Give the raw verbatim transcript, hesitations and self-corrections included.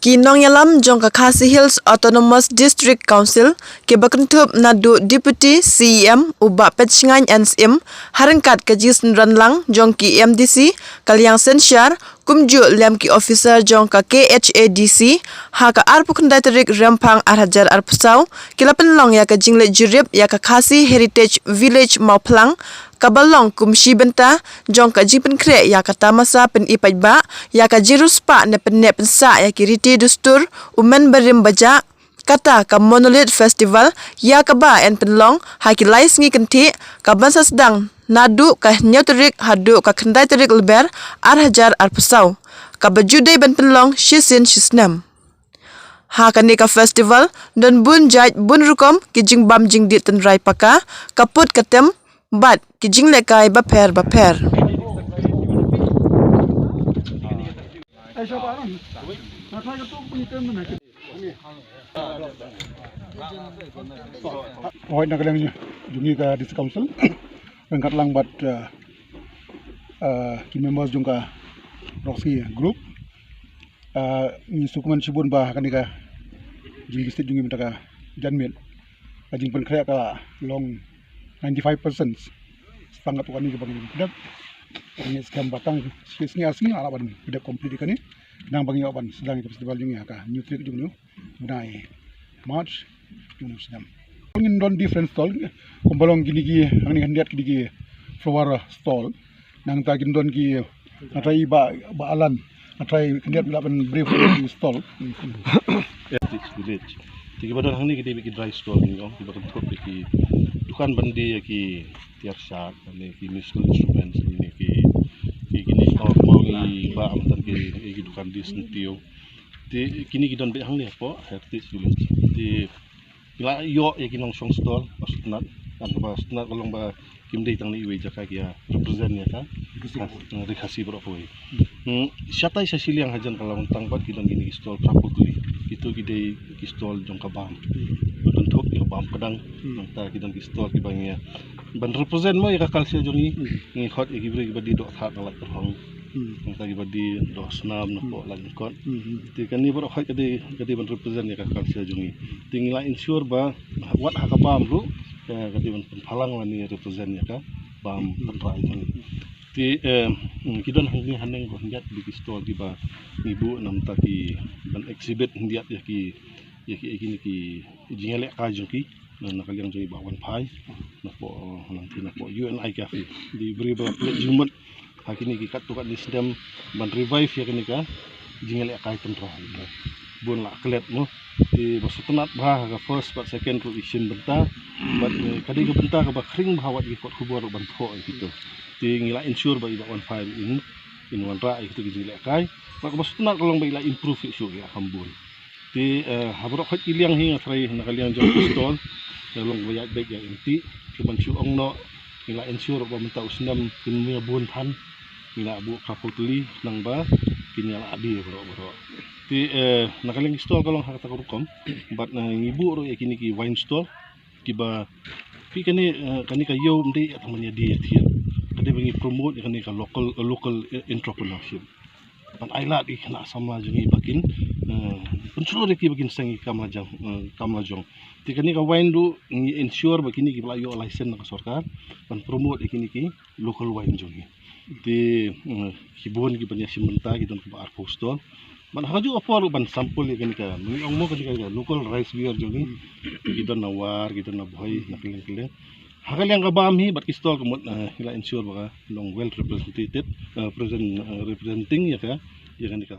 Ki nongïalam jong ka Khasi Hills Autonomous District Council, kiba kynthup naduh Deputy C E M u Bah Petshngain N Syiem, ha ryngkat ka jingsynran lang jong ki M D C, ka liang synshar, kumjuh lem ki officer jong ka K H A D C, ha ka arphew khyndai tarik Rymphang ar hajar arphew saw, ki la pynlong ïa ka jingleit jurip ïa ka Khasi Heritage Village Mawphlang, kaba long kum shi bynta jong ka jingpynkhreh ïa ka tamasa pyni paidbah ïa ka jingriewspah ne pynneh pynsah ïa ki riti dustur u men barim bajah, kata ka Monolith Festival, ïa kaba yn pynlong ha ki lai sngi kynthih, kaban sa sdang naduh ka hynñiew tarik haduh ka khyndai tarik Lber ar hajar arphew saw, kaba ju dei ban pynlong shisien shisnem. Ha kane ka festival, don bun jait bun rukom ki jingbam jingdih tynrai paka, ka put ka tem, bad ki jinglehkai bapher bapher. Hooid, na ka liang jong ngi ka District Council, ryngkat lang bad, uh, uh, ki members jong ka Roxy Group. Uh, ngi sngewkmen shibun ba ha kane ka jingvisit jong ngi mynta ka janmiet, ka jingpynkhreh ka long ninety-five percent. Sa tang katto katne kaba ngi dep, ngi skhem ba tang shi sngi ar sngi la lah ban dep complete ïa kane. Nang ba ngi ïoh ban sdang ïa ka festival jong ngi ha ka hynñiew tarik jong une u bnai March jong une u snem. Ngin don different stall, kumba long kine ki, hangne khyndiat kine ki flower stall. Nangta kin don ki, nga trai i Bah, Bah Alan, nga trai khyndiat lah ban brief ki stall. Heritage Village. Te kiba don hangne ki dei ki dry stall, ngi ong, kiba kynthup ïa ki dukan ban die ïa ki tiar shad, ne ki musical instruments, ne ki, ki, kine ki, oh, ki ba am tan ki, ki dukan die syntiew. Te kine ki don beit hangne hapoh Heritage Village. Te ki la ïoh ïa ki nongshong stall ba sngewtynnat, kan, ba sngewtynnat ka long ba kim dei tang na iwei i jaka ki ïa represent ïa ka Ri Khasi baroh kawei. Hmm, shatai sha shiliang hajan ka la wan tang pat ki don kine ki stall phra phew tylli. Kito ki dei ki stall jong ka bam, ba kynthup ïa ka bam kdang. Hmm. Nangta ki don ki stall kiba ngi ïa ban represent mo ïa ka culture jong ngi. Hmm. Ngi khot ïa ki briew kiba die doh thad na Laitkyrhong. Hmm. Nangta kiba die doh snam na, hmm, poh Laitkot. Hmm, hmm. Te kane baroh khoit ka dei, ka dei ban represent ïa ka culture jong ngi. Te ngi la ensure ba wat ha ka bam ruh, eh, ka dei ban pynphalang lane represent ïa ka bam, hmm, pynrai jong ngi. Te, eh, mm, ki don hangne haneng ko khyndiat beit ki stall kiba ngi buh namar ki ban exhibit khyndiat ïa ki, ïa ki, ïa kine ki jingïalehkai jong ki. Na, na ka liang jong i Bah Wanphai, napoh, eh, nangta napoh U N I Cafe. Dei briew ba pynleit jingmut ha kine ki katto katne snem ban revive ïa kane ka jingïalehkai tynrai. Bun la klet mo. Te ba sngewtynnat bha ha ka first bad second ruh i shim bynta. Bad, eh, ka dei ka bynta kaba khring bha, wat ki kot khubor ruh ban thoh ïa kito. Te ngi la ensure ba i Bah Wanphai ruh in, in wanrah ïa kito ki jingïalehkai. Bad kaba sngewtynnat ka long ba i la improve ïa shuh ïa kham bun. Te, eh, ha baroh khoit ki liang hi nga tharai na ka liang jong ki stall, eh, long ba ïaid beit ïaid empty, te ban shu ong noh, ngi la ensure ba mynta u snem kin ïa bun than, ngi la buh phra phew tylli, khnang ba kin ïa la die baroh baroh. Te, eh, na ka liang ki stall ka long ha kata ka rukom, bad, eh, ngi buh ruh ïa kine ki wine stall, kiba, phi kane, eh, kane ka ïew ym dei tang ban ïa die ïa thied. Ka dei ba ngi promote ïa kane ka local, eh, local, eh, entrepreneurship. Ban ai lad ïa ki khynnah samla jong ngi ba kin, eh, pynshlur ïa ki ba kin seng ïa ki kam la jong, eh, kam la jong. Te kane ka wine ruh ngi ensure ba kine kiba la ïoh license na ka sorkar ban promote ïa kine ki local wine jong ngi. Te, eh, ki bun kiban ïa shim bynta ki don kumba arphew stall. Ban ha kajuh ka por ruh ban sample ïa kane ka, ngi ong mo kane ka local rice beer jong ngi. Ki don na War, ki don na Bhoi, na kylleng kylleng. Ha ka liang ka bam hi bad ki stall ka mut, eh, ngi la ensure ba ka long well represented, eh, present, eh, representing ïa ka, ïa kane ka.